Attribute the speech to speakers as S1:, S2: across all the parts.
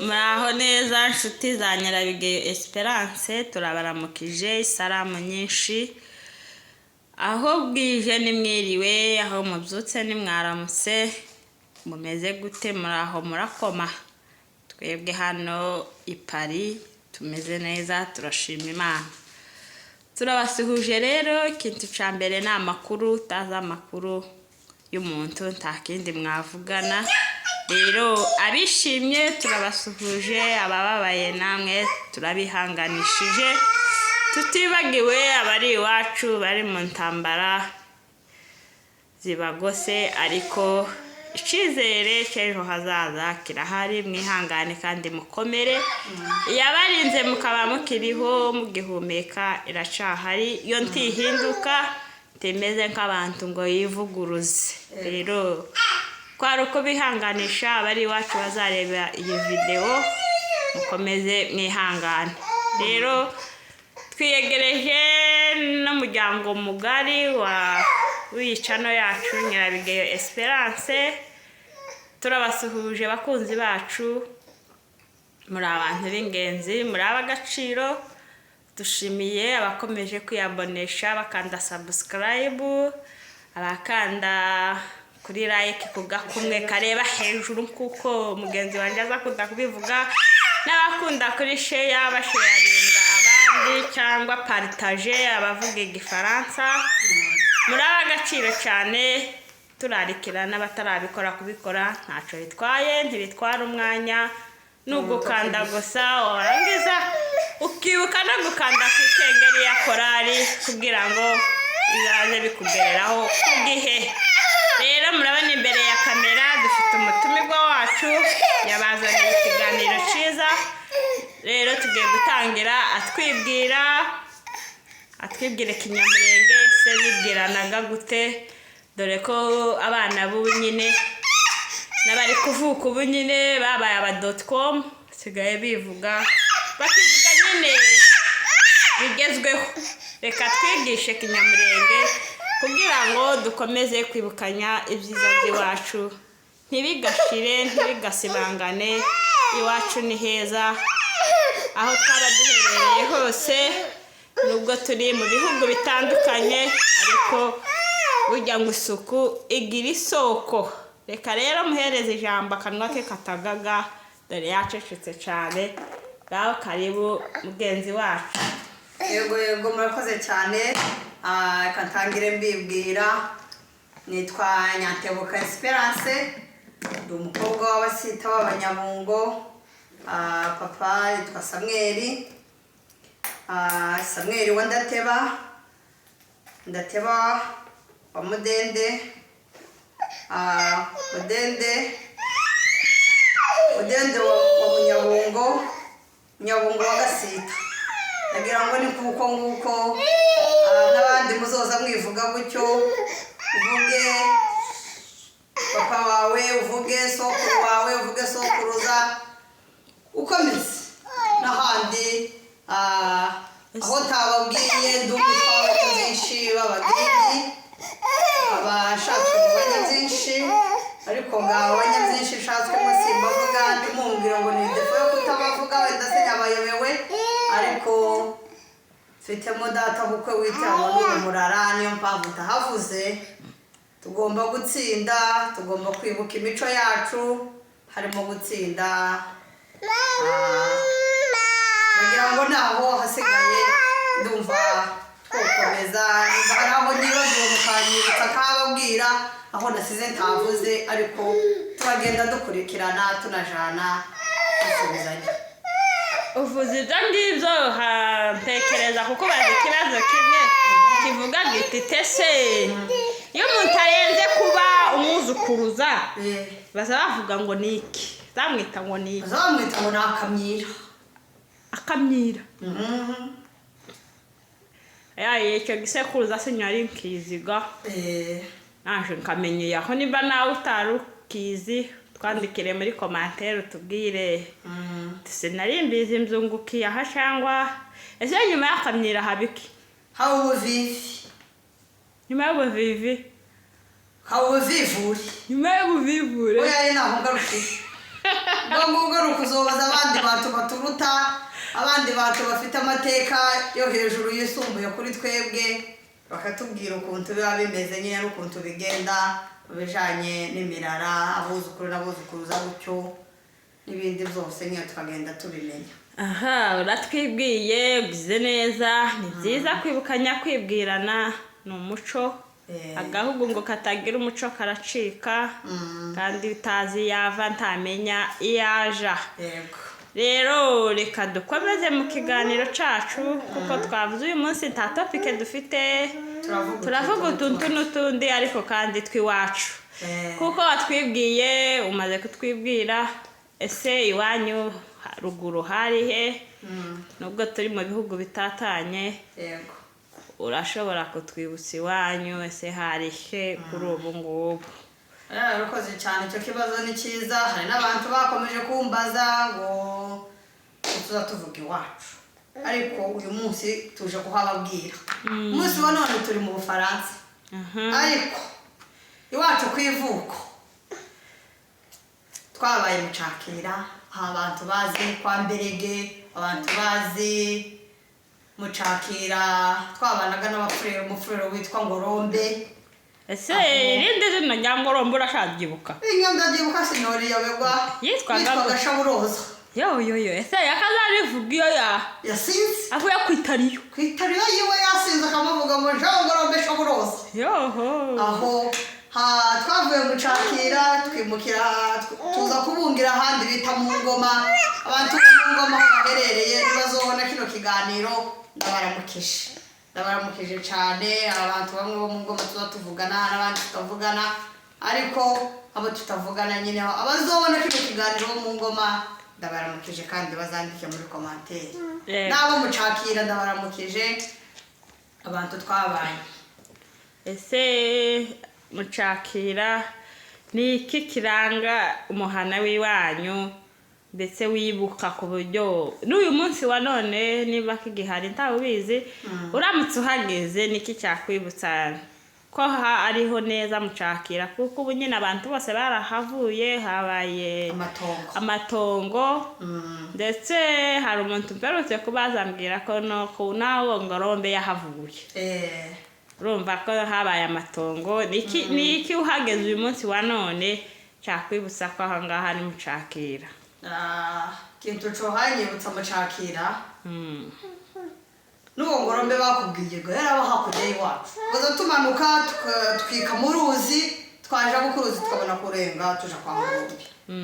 S1: Muraho neza nshuti za Nyirabigeyo Esperance, turabaramukije isalamu nyinshi. Aho bwije nimwiriwe, aho mubyutse nimwaramutse, mumeze gute? Muraho murakoma? Twebwe hano i Paris tumeze neza, turashima Imana. Turabasuhuje rero. Ikintu cya mbere ni amakuru. Utazi amakuru y'umuntu nta kindi mwavugana. Rero abishimye turabasuhuje, abababaye namwe turabihanganishije, tutibagiwe abari iwacu bari mu ntambara zibagose, ariko icyizere cy'ejo hazaza kirahari. Mwihangane kandi mukomere. Iyabarinze mukaba mukiriho mugihumeka iracahari, yo ntihinduka, ntimeze nk'abantu ngo yivuguruze. Rero kwari uko bihanganisha abari iwacu bazareba iyi videwo, mukomeze mwihangane. Rero twiyegereje n'umuryango mugari wa w'iyi channel yacu Nyirabigeyo Esperance. Turabasuhuje bakunzi bacu, muri abantu b'ingenzi, muri ab'agaciro. Dushimiye abakomeje kwiyabonesha bakanda subscribe, abakanda kuri like ku gakumwe kareba hejuru kuko mugenzi wanjye aza akunda kubivuga, n'abakunda kuri share basharinga abandi cyangwa partager abavuga Igifaransa. Muri ab'agaciro cyane. Turarikira n'abatarabikora kubikora, ntacyo bitwaye, ntibitwara umwanya, ni ugukanda gusa, warangiza ukibuka no gukanda ku ikengeri ya korari kugira ngo bizaze bikugereraho ku gihe. Rero murabona imbere ya kamera dufite umutumirwa wacu, yabazaniye ikiganiro cyiza. Rero tugiye gutangira atwibwira, atwibwira Ikinyamurenge se bibwiranaga gute, dore ko abana b'ubu nyine n'abari kuvuka ubu nyine babaye aba dot com, basigaye bivuga, bakivuga nyine bigezweho. Reka twigishe Kinyamurenge kugira ngo dukomeze kwibukanya ibyiza by'iwacu, ntibigashire, ntibigasibangane. Iwacu ni heza aho twaba duherereye hose, nubwo turi mu bihugu bitandukanye, ariko burya ngo isuku igira isoko. Reka rero muhereze ijambo, akanwa ke katagaga, dore yacecetse cyane. Ngaho karibu mugenzi wacu.
S2: Yego, murakoze cyane. Reka ntangire mbibwira. Nitwa Nyantebuka Esperance, ndi umukobwa w'Abasita b'Abanyabungo. Papa yitwa Samweli. Samweli wa Ndateba, Ndateba wa Mudende. Mudende wa Munyabungo, Munyabungo wa Gasita. Ndagira ngo ni kuko nguko. N'abandi muzoza mwivuga gutyo, uvuge papa wawe, uvuge sokuru wawe, uvuge sokuruza, ukomeze n'ahandi. Aho ntababwiye, ndumva tw'Abanyabyinshi b'Abagigi, abashatswe mu Banyabyinshi, ariko ngaho Abanyabyinshi nshatswemo simbavuga. Ntimumbwire ngo ni défaut yo kutabavuga, wenda se nyabayobewe, ariko mfitemo data bukwe witiranwa n'urumurara, niyo mpamvu utahavuze. Tugomba gutsinda, tugomba kwibuka imico yacu, harimo gutsinda. Ndagira ngo naho hasigaye ndumva twokomeza. Nimba hari aho nibagiwe mukanyibutsa nkababwira aho nasize ntavuze, ariko turagenda dukurikirana, tunajana, dusubizanya.
S1: Uvuze ibyo ngibyo ntekereza kukubaza ikibazo kimwe kivuga giti: tese iyo umuntu arenze kuba umwuzukuruza, baza bavuga ngo ni iki? Zamwita ngo ni iki?
S2: Bazamwita ngo ni akamyira.
S1: Akamyira? Yaye, icyo gisekuruza sinyari nkiziga. Naje nkamenya aho. Niba nawe utari ukizi, twandikire muri commentaire utubwire. Sinari mbizi, mzungukiye aha. Cyangwa ese nyuma y'akamyira haba iki?
S2: Haba ubuvivi.
S1: Nyuma y'ubuvivi?
S2: Haba ubuvivure.
S1: Nyuma y'ubuvivure?
S2: Oya, ari naho ngarukiye ubwo. Ubwo ngubwo ni ukuzobaza abandi bantu baturuta, abandi bantu bafite amateka yo hejuru yisumbuye kuri twebwe, bakatubwira ukuntu biba bimeze nyine n'ukuntu bigenda mu bijanye n'imirara, abuzukuru n'abuzukuruza gutyo n'ibindi byose nyine tukagenda tubimenya.
S1: Aha uratwibwiye, ugize neza. Ni byiza kwibukanya, kwibwirana ni umuco. Agahugu ngo katagira umuco karacika, kandi utazi iyo ava ntamenya iyo aja. Rero reka dukomeze mu kiganiro cacu, kuko twavuze uyu munsi nta topic dufite.
S2: Turavuga.
S1: Turavuga
S2: utuntu.
S1: Utuntu n'utundi, ariko kandi tw'iwacu. Kuko watwibwiye, umaze kutwibwira, ese iwanyu ruguru hari he? Nubwo turi mu bihugu bitatanye, urashobora kutwibutsa iwanyu ese hari he kuri ubu ngubu?
S2: Urakoze cyane, icyo kibazo ni cyiza. Hari n'abantu bakomeje kumbaza ngo tuza tuvuga iwacu, ariko uyu munsi tuje kuhababwira. Umunsi wa none turi mu Bufaransa, ariko iwacu ku ivuko twabaye Mucakira, aho abantu bazi kwa Mberege, abantu bazi Mucakira. Twabanaga n'abafurero, umufurero witwa Ngorombe.
S1: Ese irindi zina rya Ngorombe urashabyibuka?
S2: Inka ndabyibuka, sinoriyoberwa.
S1: Yitwaga
S2: Yitwaga Shaburoza.
S1: Yo yo yo, ese yakazarivuga iyo ya
S2: Yasinze.
S1: Avuye ku itariyo?
S2: Ku itariyo yiwe yasinze, akamuvuga ngo Jean Ngorombe Shaburoza.
S1: Yoho.
S2: Aho ha twavuye Mucakira, twimukira, tuza kubungira ahandi bita mu Ngoma. Abantu bo mu Ngoma aho baherereye ntibazobona kino kiganiro, ndabaramukije, ndabaramukije cyane. Abantu bamwe bo mu Ngoma tuba tuvugana, n'abandi tutavugana, ariko abo tutavugana nyine, abazobona kino kiganiro bo mu Ngoma ndabaramukije, kandi bazandike muri commentaire. N'abo Mucakira ndabaramukije, abantu twabanye.
S1: Ese Mucakira ni iki kiranga umuhana w'iwanyu, ndetse wibuka ku buryo n'uyu munsi wa none niba kigihari ntawe ubizi, uramutse uhageze niki cyakwibutsa ko ariho neza Mucakira? Kuko ubu nyine abantu bose barahavuye, habaye
S2: amatongo.
S1: Amatongo. Ndetse hari umuntu mperutse kubaza ambwira ko no ku nawo Ngorombe yahavuye. Urumva ko habaye amatongo. Ni iki uhageze uyu munsi wa none cyakwibutsa ko aha ngaha ni Mucakira?
S2: Ah, ikintu cohanyibutsa Mucakira n'uwo Ngorombe bakubwiye ngo yaraba hakurya y'iwacu, baza tumanuka twika mu ruzi, twaja ku ruzi tukabona kurenga tuja kwa Ngorombe.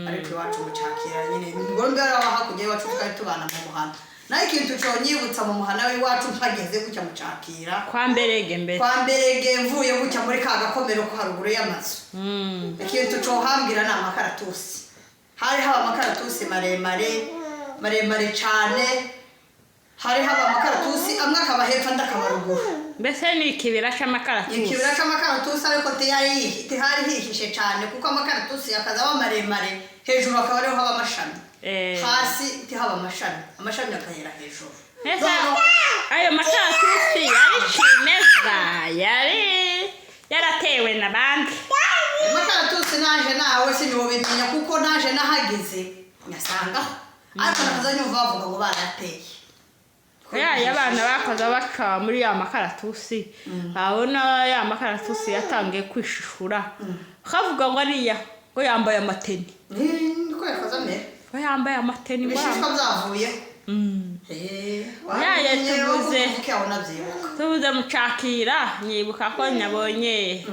S2: Ariko iwacu Mucakira nyine Ngorombe yaraba hakurya y'iwacu, twari tubana mu muhana. Naho ikintu conyibutsa mu muhana w'iwacu mpageze gutya Mucakira,
S1: Kwa Mberege mbere.
S2: Kwa Mberege, mvuye gutya muri ka gakomero ko haruguru y'amazu, ikintu cohambwira ni amakaratusi. Hari haba amakaratusi maremare maremare cane. Hari haba amakaratusi amwe akaba hepfo, andi akaba ruguru.
S1: Mbese ni ikibira c'amakaratusi?
S2: Ikibira c'amakaratusi, ariko tihari hihishe cane, kuko amakaratusi akaza aba maremare, hejuru hakaba ariho haba amashami. Hasi tihaba amashami, amashami akahera hejuru.
S1: Ese ayo makaratusi yari cimeza, yari yaratewe na bande?
S2: Amakaratusi naje nawe sinobimenya, kuko naje nahageze nyasangaho, ariko nakaza nyumva bavuga ngo barateye.
S1: Ya abana bakoze baca muri ya makaratusi, babona ya makaratusi yatangiye kwishishura, kavuga ngo ariya ngo yambaye amateni.
S2: Niko yakoze amera.
S1: Ngo yambaye amateni ngo
S2: Ibishishwa byavuye.
S1: Ya, tuvuze.
S2: Yawe nabyibuka.
S1: Tubuze Mucakira, nyibuka ko nyabonye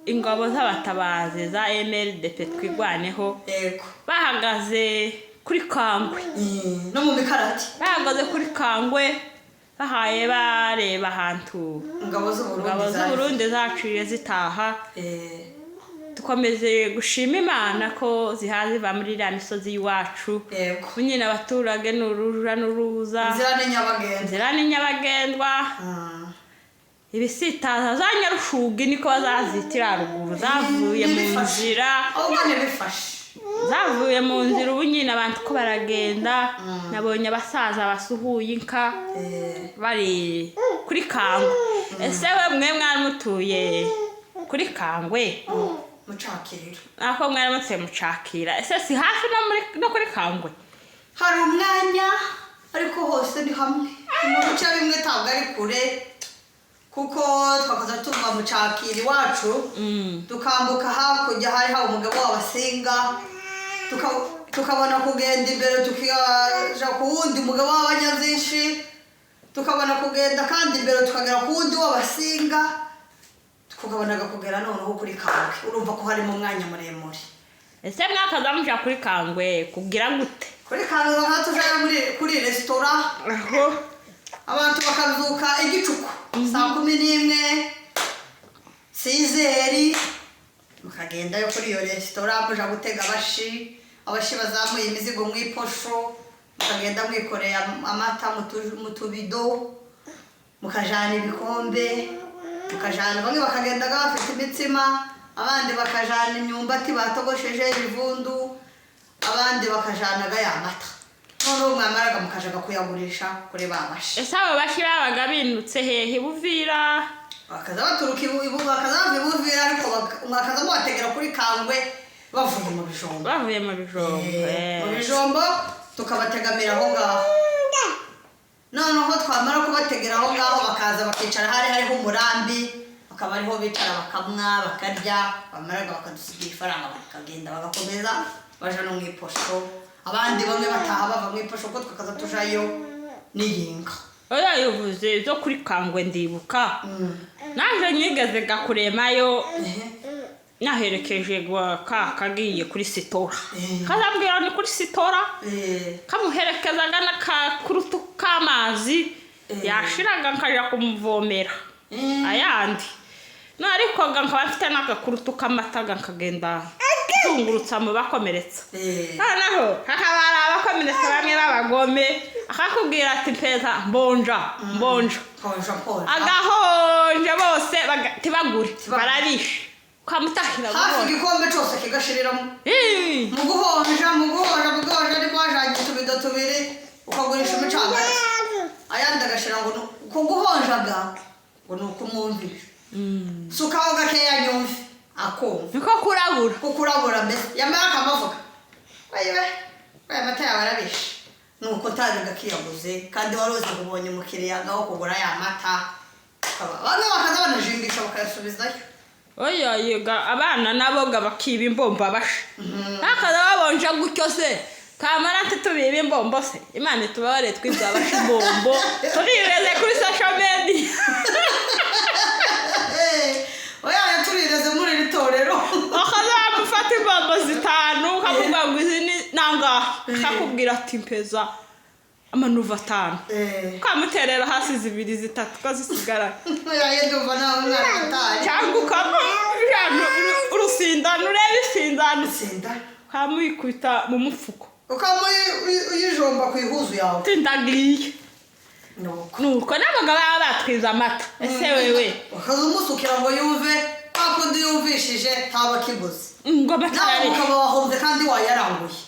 S1: ingabo z'abatabazi za MRDP Twigwaneho bahagaze kuri Kangwe.
S2: No mu mikarati.
S1: Bahagaze kuri Kangwe, bahaye bareba ahantu
S2: ingabo z'Uburundi
S1: ingabo z'Uburundi zaciye zitaha. Dukomeze gushima Imana ko zihaza ziva muri iriya misozi y'iwacu. Nyine abaturage ni uruja n'uruza.
S2: Inzira ni nyabagendwa.
S1: Inzira ni nyabagendwa. Ibisitaza za nyarushugi niko bazazitira ruguru zavuye mu
S2: Ntibifashe.
S1: nzira.
S2: Ahubwo ntibifashe.
S1: Zavuye mu nzira, ubu nyine abantu ko baragenda, nabonye abasaza basuhuye inka bari kuri Kangwe. Ese we mwe mwari mutuye kuri Kangwe?
S2: Mucakiriro.
S1: Ako mwaramutse Mucakira, ese si hafi no kuri Kangwe?
S2: Hari umwanya, ariko hose ni hamwe, ni mu bice bimwe, ntabwo ari kure, kuko twakaza tuva Mucakira iwacu, tukambuka hakurya hari hari umugabo w'Abasinga, tukabona kugenda imbere tukaja ku wundi mugabo w'Abanyabyinshi, tukabona kugenda kandi imbere tukagera ku wundi w'Abasinga, tukabonaga kugera noneho kuri Kangwe. Urumva ko harimo umwanya muremure.
S1: Ese mwakaza muja kuri Kangwe kugira gute?
S2: Kuri Kangwe bakaba tujayo kuri resitora.
S1: Aho.
S2: Abantu bakabyuka igicuku saa 11, 6h, mukagendayo kuri iyo resitora muja gutega abashi, abashi bazamuye imizigo mu iposho, mukagenda mwikoreye amata mu tubido, mukajana ibikombe, mukajana, bamwe bakagendaga bafite imitsima, abandi bakajana imyumbati batogosheje ibivundu, abandi bakajanaga ya mata. Noneho mwamaraga mukajaga kuyagurisha kuri ba bashi.
S1: Ese abo bashi babaga binutse hehe? Buvira?
S2: Bakaza baturuka bakaza bava i Buvira, ariko mwakaza mubategera kuri Kangwe bavuye mu Bijombo.
S1: Bavuye mu Bijombo.
S2: Mu Bijombo, tukabategamira aho ngaho. Noneho twamara kubategera aho ngaho, bakaza bakicara, hari hariho umurambi, bakaba ariho bicara, bakamwa, bakarya, bamaraga bakadusigira ifaranga, bakagenda, bagakomeza baja no mu iposho. Abandi bamwe bataha bava mu iposho, kuko twakaza tujayo n'iyinga.
S1: Oya, yuvuze zo kuri Kangwe, ndibuka naje nyigeze gakuremayo, naherekeje gwa ka kagiye kuri sitora, kazambwira ni kuri sitora, kamuherekezaga n'akakurutu k'amazi, yashiraga nkaja kumuvomera ayandi. No ariko ga nkaba mfite n'agakurutu k'amata, ga nkagenda nzungurutsa mu bakomeretsa. Noneho hakaba hari abakomeretsa bamwe b'abagome, akakubwira ati: "Mpeza mbonja mbonja."
S2: Ponja ponja.
S1: Agahonja bose ntibagure, bararisha, ukamutahira
S2: hafi
S1: buhoro.
S2: Igikombe cyose kigashiriramo.
S1: Ii.
S2: Mu guhonja, mu guhonja, mu guhonja, ariko wajanye utubido tubiri, ukagurisha umucanga, ayandi agashira, ngo uko guhonjaga ngo ni ukumwumvisha, sukaho gakeya nyumve, akumva.
S1: Niko kurabura.
S2: Kukurabura mbese, yamara akamavuga: "Wewe aya mata yawe arabishe." Nuko utabiga akiyaguze, kandi wari uzi ngo ubonye umukiriya ngaho kugura ya mata. Bamwe bakaza banajingisha bakayasubizayo.
S1: Oya, yega abana nabo ga bakiba imbombo, abasha ntakaza babonja gutyo se, kamara ntitubibe imbombo se? Imana itubabare, twibye abasha imbombo, turireze kuri social media.
S2: Oya, turireze muri iri torero.
S1: Bakaza bamufata imbombo zitanu, ukamubwira ngo izi ni nangaha, akakubwira ati: "Mpeza amanuva atanu." Ukamuterera hasi zibiri, zitatu, ukazisigara.
S2: Oya, ndumva nawe umwana atari.
S1: Cyangwa ukamujana urusindano, urebe isindano.
S2: Sinda.
S1: Ukamwikubita mu mufuko.
S2: Ukamuyijomba ku ihuzu yawe.
S1: Tindagiye.
S2: Nuko.
S1: Nuko n'abagabo baba batwize amata, ese wewe?
S2: Ukaza umusukira ngo yumve, kwa kundi yumvishije ntaba akiguze.
S1: Ngo amata
S2: Nawe
S1: ararishe.
S2: ukaba wahombye kandi wayaranguye.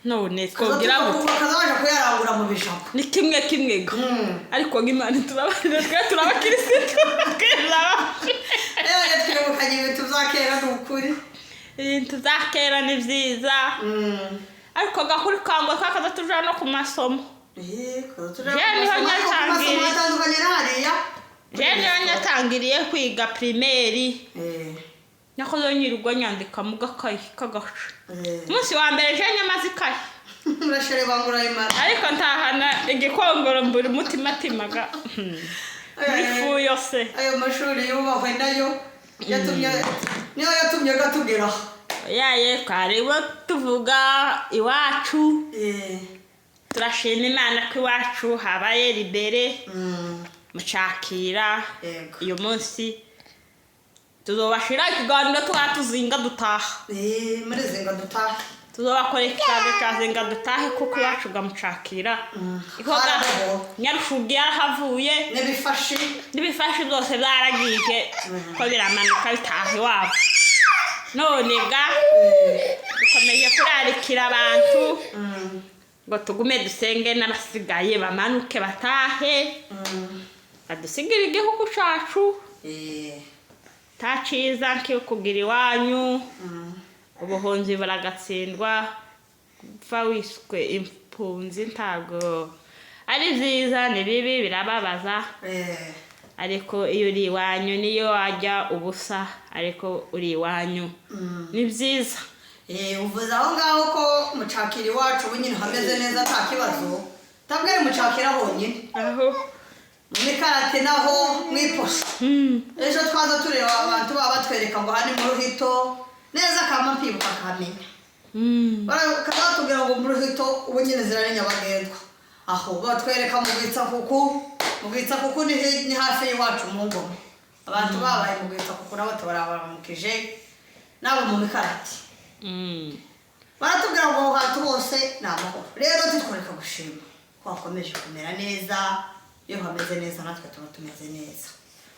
S1: None twabwira ngo
S2: Bakaza baje kuyarangura mu Bijabo.
S1: Ni kimwe kimwe go. Ariko nk'Imana tubabarire, twe turabakirisitu, twizaba.
S2: Ewe, twibukanye ibintu bya kera, ni ukuri.
S1: Ibintu bya kera ni byiza, ariko gakuri kangwa twakaza tuja no ku masomo.
S2: Jewe
S1: niho
S2: ku masomo
S1: nyatangiriye.
S2: Atandukanye na hariya.
S1: Jewe niho nyatangiriye kwiga primaire. Nakoze nyirirwa nyandika mu gakayi k'agace. Umunsi wa mbere je nyamaze ikayi.
S2: Urashere bangura imara.
S1: Ariko ntahana igikongoro, mbura umutimatimaga muri fu yose.
S2: Ayo mashuri yubahwe, nayo yatumye, niyo yatumye gatugeraho.
S1: Yaye, twaribo tuvuga iwacu. Turashima Imana ko iwacu habaye libéré. Mucakira. Uyu munsi tuzobashira ikiganiro tuba tuzinga dutaha.
S2: Muri zinga dutaha.
S1: Tuzobakora ikiganiro cya zinga dutahe, kuko iwacu gamucakira ikoga.
S2: Haraho.
S1: Nyarushugi yarahavuye.
S2: N'ibifashi.
S1: N'ibifashi byose byaragiye ko biramanuka bitaha iwabo. None bwa dukomeje kurarikira abantu ngo tugume dusenge, n'abasigaye bamanuke batahe, badusigire igihugu cacu. Nta cyiza kugira iwanyu. Ubuhunzi buragatsindwa. Gupfa wiswe impunzi ntabwo ari byiza, ni bibi, birababaza. Ariko iyo uri iwanyu, niyo wajya ubusa, ariko uri iwanyu ni byiza.
S2: Uvuze aho ngaho ko mucakira iwacu ubu nyine hameze neza, nta kibazo. Ntabwo ari mucakira honyine,
S1: aho
S2: mu mikarate naho mwiposho. Ejo twaza tureba abantu baba batwereka ngo aha ni mu Ruhito neza, kama mpibuka kamenya. Batubwira ngo mu Ruhito ubu nyine zira ni nyabagendwa. Aho batwereka mu Rwitsakuku. Mu Rwitsakuku ni hafi y'iwacu mu Ngoma. Abantu babaye mu Rwitsakuku nabo tubarabaramukije, nabo mu mikarati. Baratubwira ngo aho hantu hose ni amahoro. Rero tutwereka gushima ko hakomeje kumera neza. Iyo hameze neza natwe tuba tumeze neza.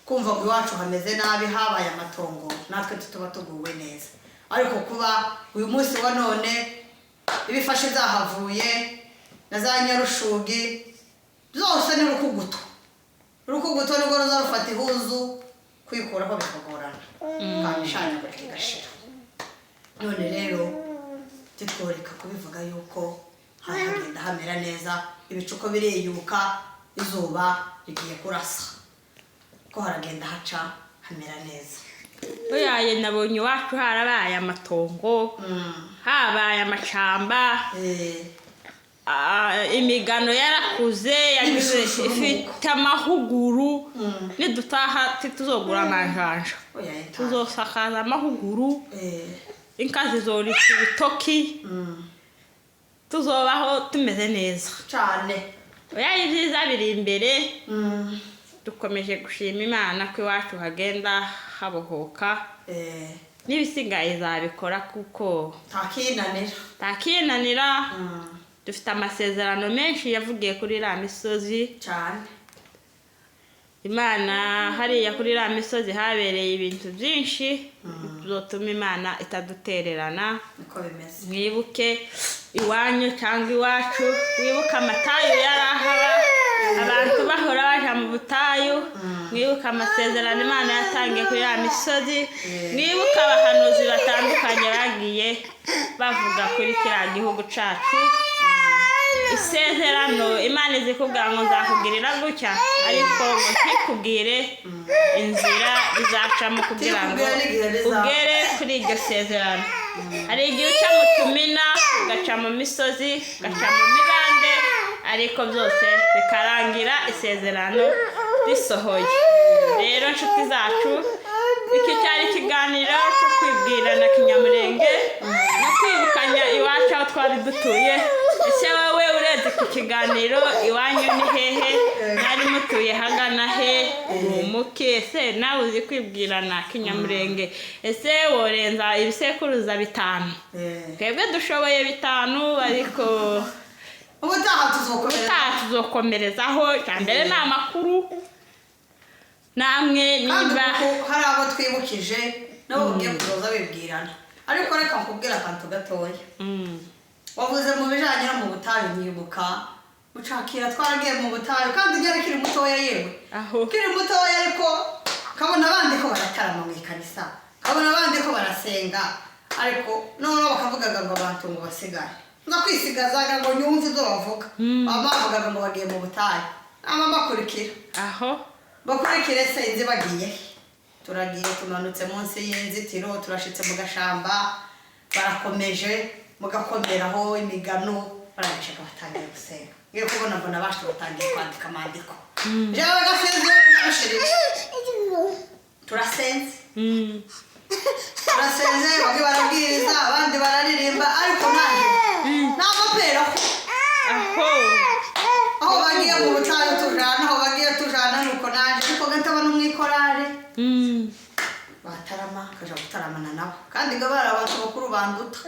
S2: Kumva ngo iwacu hameze nabi, habaye amatongo, natwe tuba tuguwe neza. Ariko kuba uyu munsi wa none ibifashe byahavuye na za nyarushugi byose ni urukuguto. Urukuguto nibwo ruza rufata ihuzu, kwikuraho bikagorana, kandi ishanyagurika igashira. None rero titworeka kubivuga yuko hari hagenda hamera neza, ibicuko bireyuka, izuba rigiye kurasa, ko haragenda haca hamera neza.
S1: Oyaye, nabonye iwacu harabaye amatongo, habaye amashamba. Imigano yarakuze, yagize
S2: N'ibishushu.
S1: ifite amahuguru. Nidutaha tituzogura amajanja,
S2: Oya, etaje.
S1: tuzosakaza amahuguru, inka zizorisha ibitoki, tuzobaho tumeze neza.
S2: Cane.
S1: Oya, ibyiza biri imbere. Dukomeje gushima Imana ko iwacu hagenda habohoka. N'ibisigaye izabikora kuko
S2: ntakinanira.
S1: Ntakinanira. Dufite amasezerano menshi yavugiye kuri iriya misozi.
S2: Cane.
S1: Imana hariya kuri iriya misozi habereye ibintu byinshi bizotuma Imana itadutererana.
S2: Niko bimeze.
S1: Mwibuke iwanyu cyangwa iwacu, wibuke amatayu yari ahaba, abantu bahora baja mu butayu. Mwibuke amasezerano Imana yatangiye kuri ya misozi. Mwibuke abahanuzi batandukanye bagiye bavuga kuri kiriya gihugu cacu. Isezerano Imana izi kubwira ngo nzakugirira gutya, ariko ngo ntikubwire inzira bizacamo kugira ngo
S2: Ntikubwire n'igihe bizaba.
S1: ugere kuri iryo sezerano. Hari igihe uca mu tumina, ugaca mu misozi, ugaca mu mibande, ariko byose bikarangira isezerano risohoye. Rero nshuti zacu, iki cyari ikiganiro cyo kwibwirana kinyamurenge no kwibukanya iwacu aho twari dutuye. Ese wowe urebye iki kiganiro, iwanyu ni hehe? Mwari mutuye hagana he? Urumuke ese nawe uzi kwibwirana kinyamurenge? Ese worenza ibisekuruza 5? Twebwe dushoboye 5, ariko
S2: Ubutaha tuzokomeza.
S1: Ubutaha tuzokomerezaho. Icya mbere ni amakuru namwe
S2: Kandi
S1: niba
S2: kuko hari abo twibukije nabo bagiye kuzoza bibwirana. Ariko reka nkubwire akantu gatoya. Wavuze mu bijanye no mu butayu, nyibuka mucakira twaragiye mu butayu, kandi ugera ukiri mutoya yewe.
S1: Aho.
S2: Ukiri mutoya, ariko kabona abandi ko baratarama mu ikanisa, kabona abandi ko barasenga, ariko noneho bakavugaga ngo abantu ngo basigare. Nza kwisigazaga ngo nyumve ibyo bavuga. Baba bavugaga ngo bagiye mu butayu, nama mbakurikira.
S1: Aho.
S2: Bakurikire se inzi bagiye he? Turagiye, tumanutse munsi y'inzitiro, turashitse mu gashamba, barakomeje mugakomeraho imigano, barangije batangiye gusenga. Ngiye kubona mbona baje batangiye kwandika amandiko. Jewe gasenze n'ushirije, turasenze. Turasenze, bamwe barabwiriza, abandi bararirimba, ariko nanjye ntabaperaho.
S1: Aho.
S2: Aho bagiye mu butayu tujana, aho bagiye tujana, nuko nanjye ariko gatabona umwikorare. Batarama kaja gutaramana nabo, kandi ngo bari abantu bakuru banduta.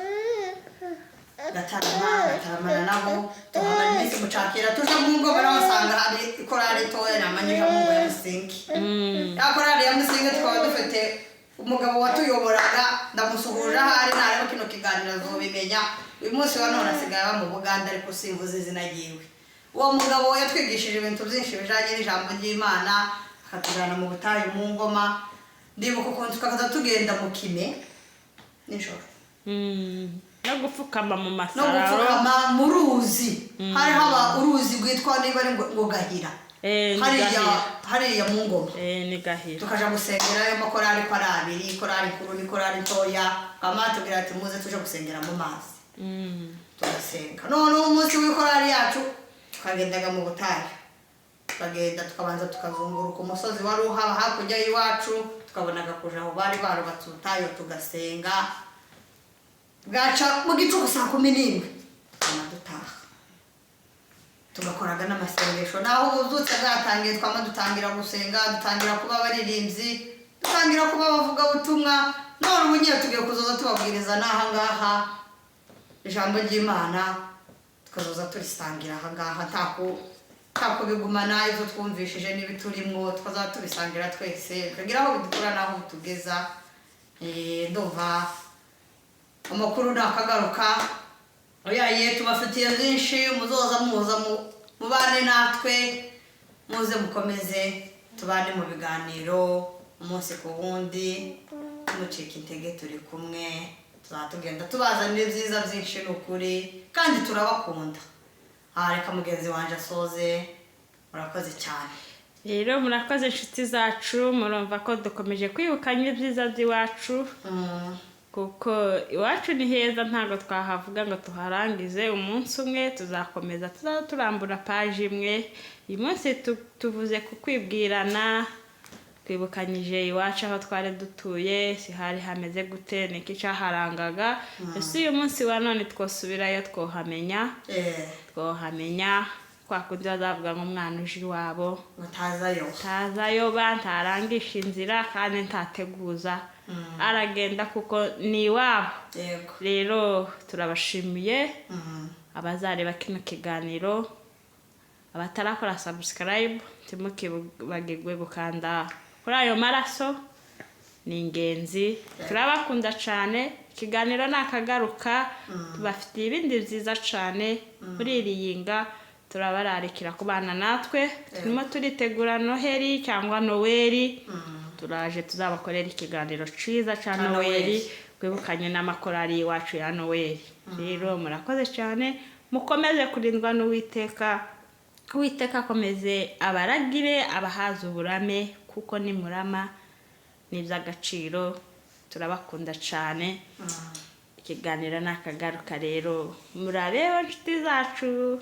S2: Gatarama, gataramana nabo, tuhamara iminsi mucakira. Tuja mu ngo barabasanga hari ikorari ntoya, namanyija mu ngo ya Musingi. Ya korari ya Musingi tukaba dufite umugabo watuyoboraga, ndamusuhuje ahari, nareba kino kiganiro azobimenya. Uyu munsi wa none asigaye aba mu Buganda, ariko simvuze izina ryiwe. Uwo mugabo yatwigishije ibintu byinshi bijanye n'ijambo ry'Imana, akatujana mu butayu mu ngoma. Ndibuka ukuntu tukakaza tugenda mu kime nijoro.
S1: No gupfukama mu
S2: No
S1: masararo.
S2: gupfukama mu ruzi. Hari haba uruzi rwitwa niba ari ngo Gahira.
S1: Ni
S2: Hariya.
S1: Gahira.
S2: Hariya mu Ngoma.
S1: Ni Gahira.
S2: Tukaja gusengerayo amakorari ko ari abiri, korari nkuru n'ikorari ntoya. Kama tubwira ati: "Muze tuje gusengera mu mazi." Tugasenga. Noneho umunsi w'ikorari yacu tukagendaga mu butayu, tukagenda tukabanza tukazunguruka umusozi wari uhaba hakurya y'iwacu, tukabonaga kuja aho bari barubatse ubutayu, tugasenga. Bwaca mu gicuku saa 11, tukaba dutaha, tugakoraga n'amasengesho. Naho ububyutse bwatangiye, twama dutangira gusenga, dutangira kuba abaririmbyi, dutangira kuba abavugabutumwa. None ubu nyine tugiye kuzoza tubabwiriza n'aha ngaha ijambo ry'Imana, tukazoza turisangira aha ngaha, nta kubigumana. Ibyo twumvishije n'ibiturimwo tukazaba tubisangira twese, tukagira aho bidukura n'aho bitugeza. Ndumva amakuru ntakagaruka. Oyaye, tubafitiye byinshi. Muzoza muza mubane natwe, muze mukomeze tubane mu biganiro umunsi ku wundi, tumucika intege, turi kumwe, tuzaba tugenda tubazanira ibyiza byinshi, ni ukuri, kandi turabakunda. Aha reka mugenzi wanjye asoze. Murakoze cyane.
S1: Rero murakoze, inshuti zacu. Murumva ko dukomeje kwibukanya ibyiza by'iwacu, kuko iwacu ni heza. Ntabwo twahavuga ngo tuharangize umunsi umwe. Tuzakomeza, tuzaba turambura paji imwe. Uyu munsi tuvuze ku kwibwirana, twibukanyije iwacu aho twari dutuye, si hari hameze gute, niki cyaharangaga. Ese uyu munsi wa none twosubirayo twohamenya? Twohamenya kwa kundi bazavuga ngo umwana uje iwabo
S2: mutazayo.
S1: Ntazayoba, ntarangisha inzira kandi ntateguza, aragenda kuko ni iwabo. Rero turabashimiye abazareba kino kiganiro. Abatarakora subscribe, ntimukibagirwe gukanda kuri ayo maraso, ni ingenzi. Turabakunda cyane. Ikiganiro ni akagaruka, tubafitiye ibindi byiza cyane muri iri yinga. Turabararikira kubana natwe. Turimo turitegura Noheli cyangwa Noweli. Turaje tuzabakorera ikiganiro cyiza cya
S2: Cya
S1: Noweli,
S2: Noweli.
S1: twibukanye n'amakorari iwacu ya Noweli. Rero murakoze cyane, mukomeze kurindwa n'Uwiteka. Uwiteka akomeze abaragire, abahaze uburame, kuko ni murama, ni iby'agaciro. Turabakunda cyane. Ikiganiro ni akagaruka. Rero murabeho, inshuti zacu.